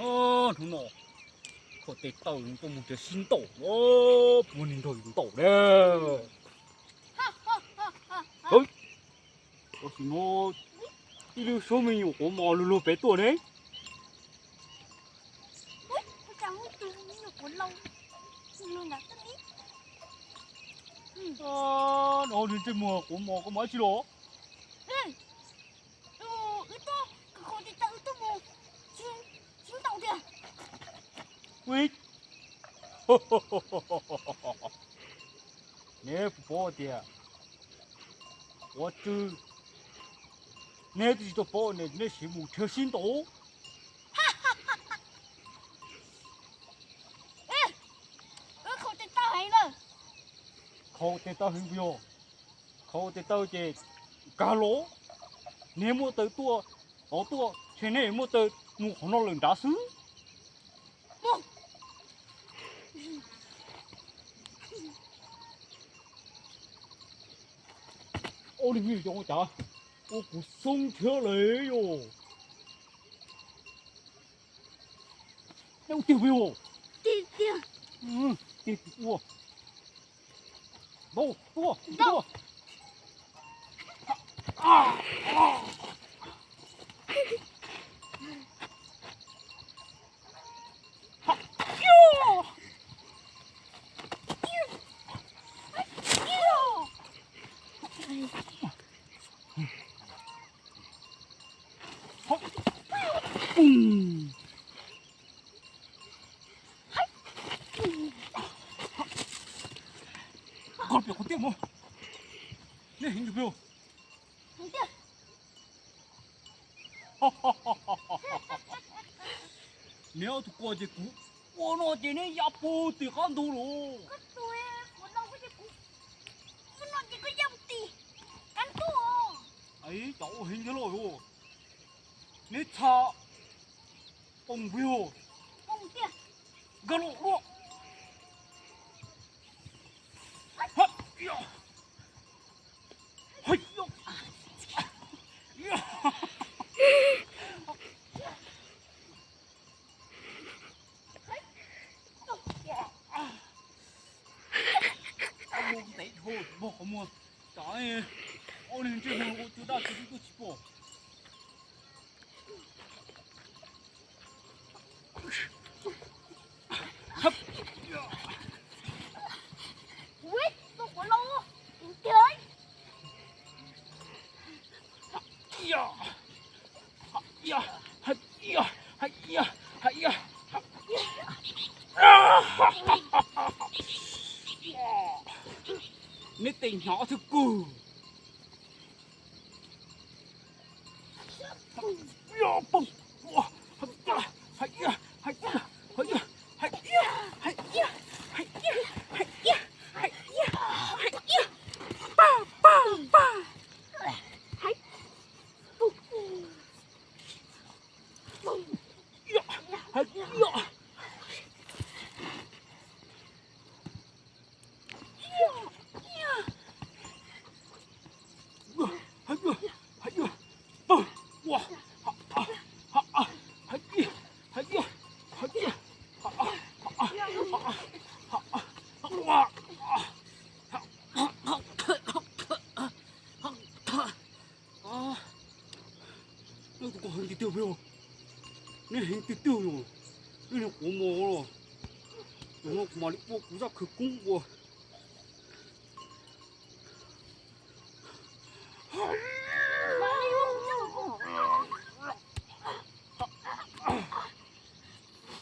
Hnub no khaum tes taw tuaj mus nrhiav sib ntaus, puas neeg nrog yus ntaus na. Tam sim no ib lub suab me nyuam quav mos luag luag pem tuaj ne. No ntsej muag quav mos koj mus dab tsi los? Neb puas paub tias quav tsw, neb twb tsis tau paub ne, neb siv mus nrhiav sib ntaus. Khaum tes taw heev puas yog? Khaum tes taw ces kag los. Neb muaj taw tuaj, tod tuaj, ces neb muaj taw mus qhov no lawm nrad xwb. Ob li me cov ua cas, ua kuv xoob thiab lawm yog. Neb ua tiag puas yog? Tiag tiag. Tiag tiag ua. Ntaus, tua, tua. Koj pem qhov tiaj mus. Nej heev ntsis peb. Neb ob tug ko ces kuv ua no ces neb ya puag tim qab ntug lawm. Cov ua heev ntag lauj. Neb txha poom peb os. Nkag los dua. Ntev dhau, npog qhov muag, tsam ob niag ntsej muag ua cua daj cua dub tuaj tsis pom. Neb tej hnyav thwb kug. Neb tus ko heev tiag tiag peb os. Neb heev tiag tiag yom. Neb niag quav mos los. Tus no kuv mam li ua kuv zaj khawv koob ua.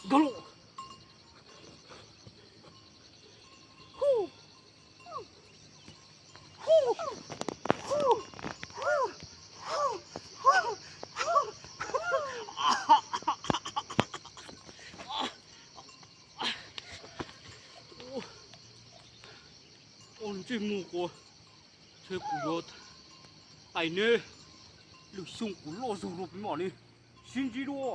Nkag los. Ua ntsej muag kuv, ntshe kuv yuav tais neb, lwm xyoo kuv loj zog rau peb mam li sib ntsib dua.